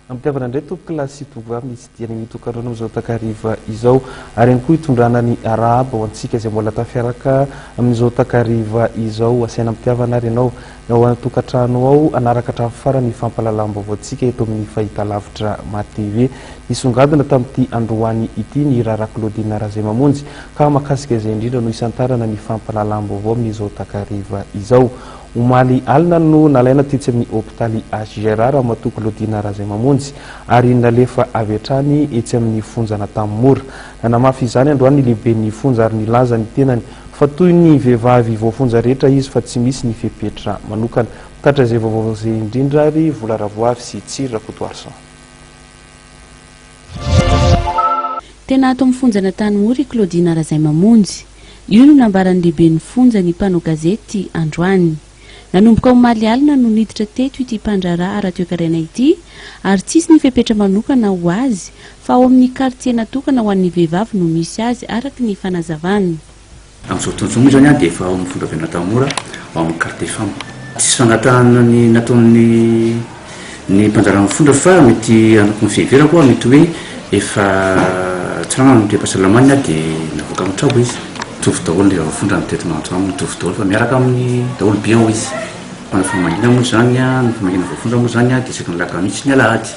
Ampitiavana indray tompokolahy sy tovovavy ny hitsidihana ny tokantrano amin'izao takariva izao ary ihany koa hitondrana ny arahaba ho antsika izay mbola tafiaraka amin'izao takariva izao. Asaina ampitiavana ary ianao ny ao an-tokantrano ao hanaraka hatramin'ny farany ny fampahalalam-baovaontsika eto amin'ny fahitalavitra MATV. Nisongadina tamin'ity androany ity ny raharaha Claudine Razaimamonjy ka mahakasika izay indrindra no hisantarana ny fampahalalam-baovao amin'izao takariva izao. Omaly alina no nalaina tetsy amin'ny hopitaly HJRA Ramatoa Claudine Razaimamonjy ary nalefa avy hatrany etsy amin'ny fonjan'Antanimora. Nanamafy izany androany ny lehiben'ny fonja ary nilaza ny tenany fa toy ny vehivavy voafonja rehetra izy fa tsy misy ny fepetra manokana. Mitatitra izay vaovao izay indrindra ary Vola Ravoavy sy Tsiry Rakotoarison. Tena ato amin'ny fonjan'Antanimora i Claudine Razaimamonjy. Io no nambaran'ny lehiben'ny fonja ny mpanao gazety androany. Nanomboka omaly alina no niditra teto ity mpandraharaha ara-toekarena ity ary tsisy ny fepetra manokana ho azy fa ao amin'ny kartie natokana ho an'ny vehivavy no misy azy araka ny fanazavana. Amin'izao fotoana izao moa izany dia efa ao amin'ny fonjaben'i Antanimora ao amin'ny quartier femme. Tsisy fangatahana ny nataon'ny ny mpandraharaha ny fonja fa mety araka ny fiheverako mety hoe efa tsy nanana ny toe-pahasalamany dia navoaka amin'ny trabo izy. Mitovy daholo ny voafonja ny teto Mahajanga mitovy daholo fa miaraka amin'ny daholo be ao izy. Fa ny famangiana moa izany, ny famangiana voafonja moa izany dia isaky ny alakamisy sy ny alahady.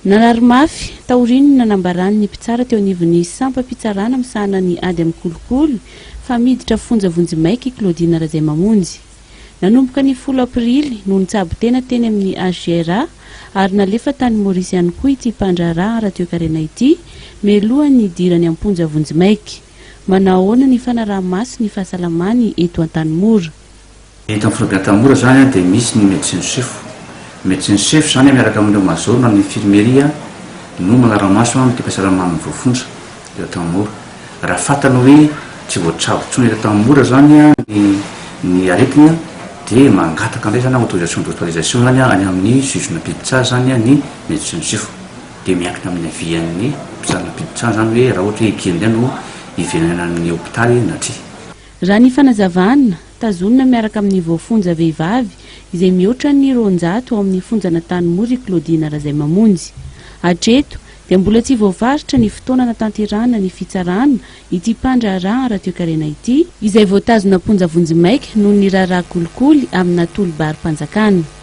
Narary mafy, taorian'ny nanambaran'ny mpitsara teo anivon'ny sampam-pitsarana misahana ny ady amin'ny kolikoly fa miditra fonja vonjimaika i Claudine Razaimamonjy. Nanomboka ny folo aprily no nitsabo tena teny amin'ny HJRA ary nalefa tany Maurice ihany koa ity mpandraharaha ara-toekarena ity mialohan'ny hidirany am-ponja vonjimaika. Manao ahoana ny fanaraha-maso ny fahasalamany eto Antanimora? Eto amin'ny Foibe Antanimora izany dia misy ny médecin chef. Ny médecin chef izany miaraka amin'ireo major na ny infirmerie no manara-maso ny toe-pahasalaman'ny voafonja eto Antanimora. Raha fantany hoe tsy voatsabo intsony eto Antanimora izany ny ny aretina dia mangataka indray izany autorisation d'hospitalisation izany any amin'ny juge nampiditra azy izany ny médecin chef. Dia miankina amin'ny avis an'ny mpitsara nampiditra azy izany hoe raha ohatra hoe ekeny indray no hiverenana any amin'ny hopitaly na tsia. Raha ny fanazavana, tazonina miaraka amin'ny voafonja vehivavy izay mihoatra ny 200 ao amin'ny fonjan'Antanimora i Claudine Razaimamonjy. Hatreto dia mbola tsy voafaritra ny fotoana anatanterahana ny fitsarana ity mpandraharaha ara-toekarena ity, izay voatazona am-ponja vonjimaika noho ny raharaha kolikoly amina tolo-baro-panjakana.